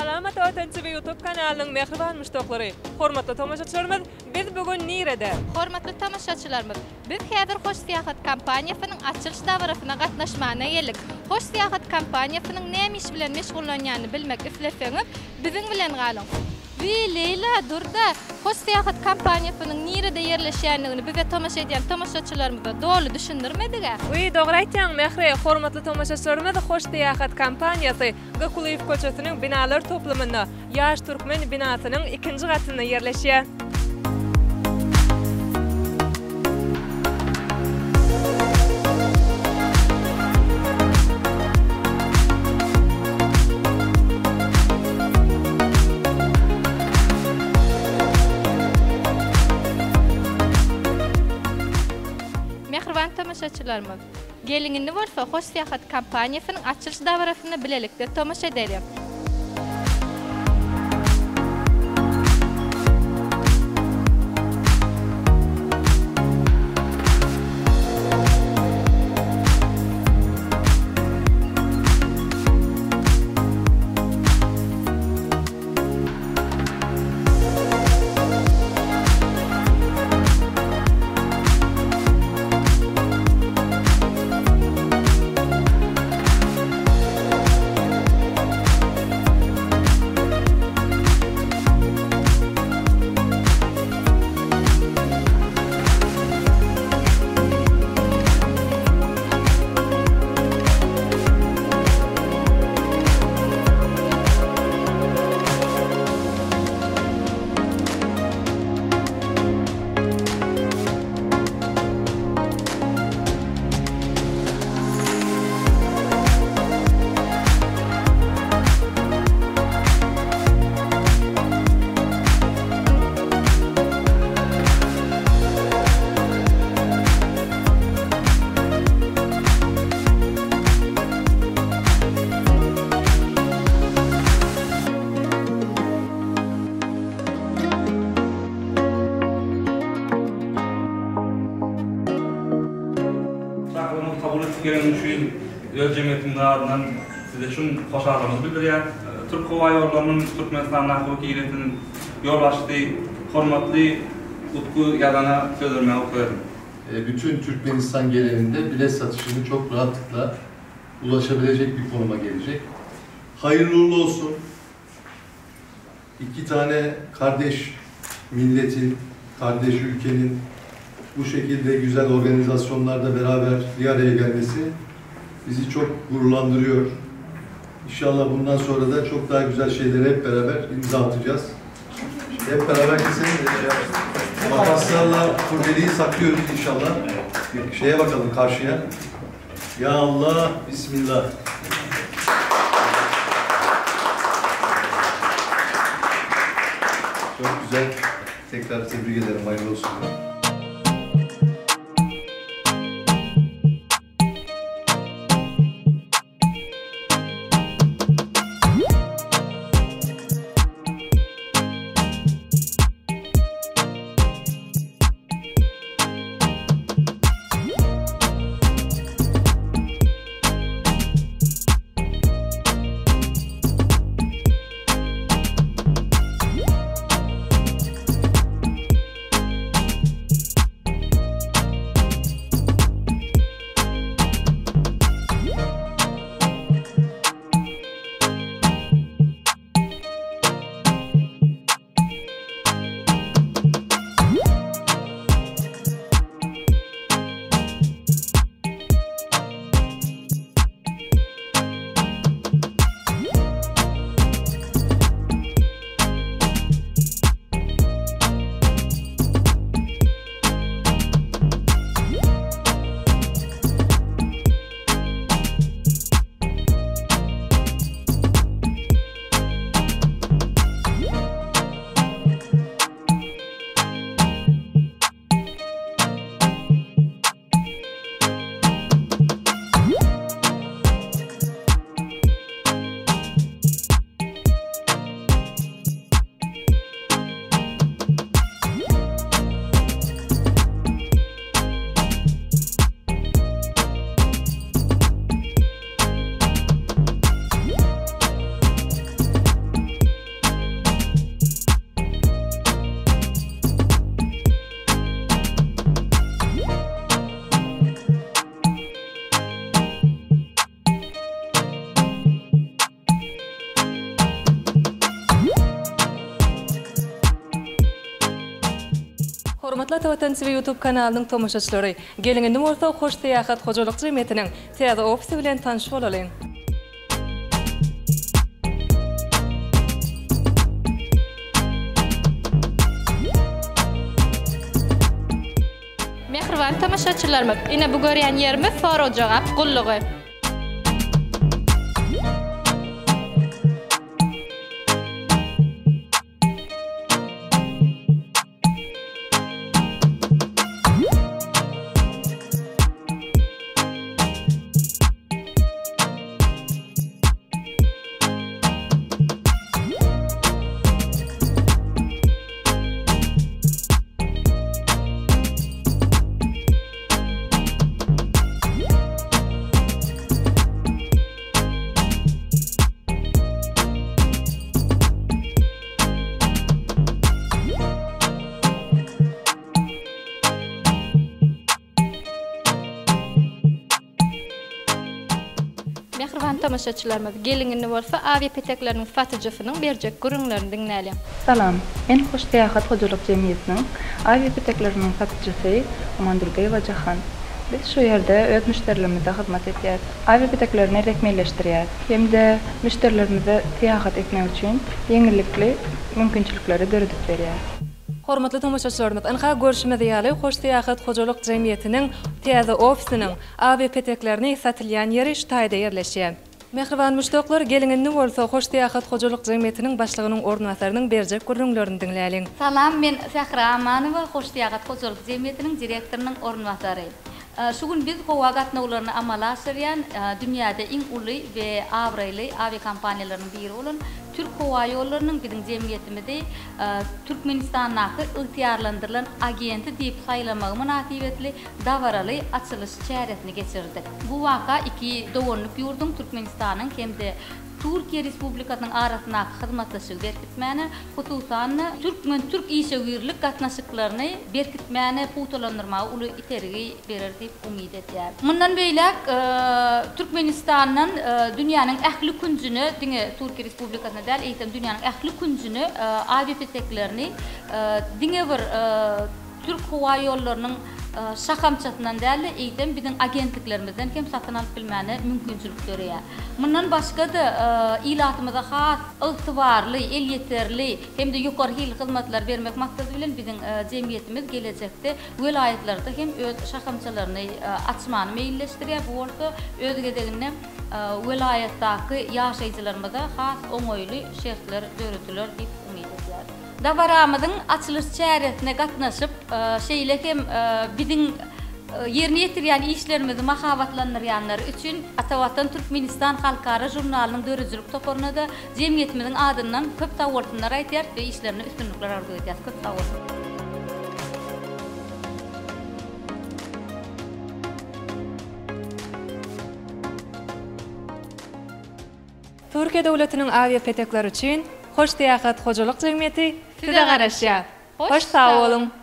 Salam Ata Watan TV YouTube kanalynyň mähriban muşdaklary! Hormatly tomaşaçylarymyz, biz bu gün nirede? Hormatly tomaşaçylarymyz, biz häzir Hoş Syýahat kompaniýasynyň açylyş dabarasyna gatnaşmana geldik. Hoş Syýahat kompaniýasynyň näme iş bilen meşgullanýanyny bilmek isleseňiz, biziň bilen galyň! Wiý, Leýla, dur-da, Hoş Syýahat kompaniýasynyň nirede ýerleşýändigini bize tomaşa edýän tomaşaçylarymyza doly düşündirmedig-ä? Wiý, dogry aýtýaň, Mähri! Hormatly tomaşaçylarymyz, Hoş Syýahat kompaniýasy G. Kulyýew köçesiniň binalar toplumynda, Ýaş türkmen binasynyň ikinji gatynda ýerleşýär. Mähriban tomaşaçylarymyz! Geliň indi bolsa Hoş Syýahat kompaniýasynyň açylyş dabarasyna bilelikde tomaşa edeliň. Çakylygyňyzy kabul edip geleniňiz üçin öz jemgyýetimiziň adyndan size çuň hoşallygymyzy bildirýäris. Türk howa ýollarynyň Türkmenistandaky wekiliýetiniň ýolbaşçysy hormatly Utku Ýazana söz bermäge rugsat ediň. Bütün Türkmenistan genelinde bilet satyşyny çok rahatlıkla ulaşabilecek bir konuma gelecek. Hayırlı uğurlu olsun. İki tane kardeş milletin, kardeş ülkenin bu şekilde güzel organizasyonlarda beraber bir araya gelmesi bizi çok gururlandırıyor. İnşallah bundan sonra da çok daha güzel şeylere hep beraber imza atacağız. Hep beraber kesin makaslarla kurdeleyi saklıyoruz inşallah. Şeye bakalım karşıya. Ya Allah, Bismillah. Çok güzel. Tekrar tebrik ederim. Hayırlı olsun. Hormatly Ata Watan TV YouTube kanalynyň tomaşaçylary, geliň indi bolsa Hoş Syýahat hojalyk jemgyýetiniň täze ofisi bilen tanyş bolalyň. Mähriban tomaşaçylarymyz, ine bu görýän ýerimiz sorag-jogap gullugy. Mähriban tomaşaçylarymyz, geliň indi bolsa awiapetekleriniň satyjysynyň berjek gürrüňlerini diňläliň. Salam, men Hoş Syýahat hojalyk jemgyýetiniň awiapetekleriniň satyjysy Amandurdyýewa Jahan. Biz şu ýerde öz müşderilerimize hyzmat edýäs, awiapeteklerini resmileşdirýäs hem-de müşderilerimize syýahat etmek üçin ýeňillikli mümkinçilikleri döredip berýäs. Hormatly tomaşaçylarymyz, ynha görşümiz ýaly, Hoş Syýahat hojalyk jemgyýetiniň täze ofisiniň awiapeteklerini satylýan ýeri şu taýda ýerleşýär. Mähriban muşdaklar, geliň indi bolsa Hoş Syýahat hojalyk jemgyýetiniň başlygynyň orunbasarynyň berjek gürrüňlerini diňläliň. Salam, men Sähra Amanowa, Hoş Syýahat hojalyk jemgyýetiniň direktorynyň orunbasary. Şu gün biz howa gatnawlaryny amala aşyrýan dünýäde iň uly we abraýly awiakompaniýalarynyň biri bolan Türk howaýollarynyň biziň jemgyýetimizi Türkmenistandaky ygtyýarlandyrylan agenti diýip saýlamagy mynasybetli dabaraly açylyş çäresini geçirdik. Bu waka iki doganlyk ýurduň, Türkmenistanyň hem-de Türkiýe Respublikasynyň arasyndaky hyzmatdaşlygy berkitmäne, hususan-da, türkmen-türk işewürlik gatnaşyklaryny berkitmäne, pugtalandyrmaga uly itergi berer diýip umyt edýäris. Mundan beýläk Türkmenistandan dünýäniň ähli künjüne, diňe Türkiýe Respublikasyna däl, eýsem dünýäniň ähli künjüne awiapeteklerini diňe bir Türk howa ýollarynyň şahamçasyndan däl-de, eýsem, biziň agentliklerimizden hem satyn alyp bilmäne mümkinçilik döreýär. Mundan başga-da, ilatymyza has ygtybarly, elýeterli hem-de ýokary hilli hyzmatlary bermek maksady bilen biziň jemgyýetimiz gelejekde welaýatlarda hem öz şahamçalaryny açmany meýilleşdirýär. Bu bolsa, öz gezeginde, welaýatdaky ýaşaýjylarymyza has oňaýly şertler dörediler diýip umyt edýäris. Dabaramyzyň açylyş çäresine gatnaşyp, şeýle hem biziň ýerine ýetirýän işlerimizi mahabatlandyrýanlary üçin Atavatan Türkmenistan halkara žurnalynyň döredijilik toparyna-da jemgyýetimiziň adyndan köp sagbolsunlar aýdýarys we işlerinde üstünlikler arzuw edýäris. Köp sag boluň! Türkiýe döwletiniň awiapetekleri üçin Hoş Syýahat hojalyk jemgyýeti size garaşýar. Hoş sag boluň!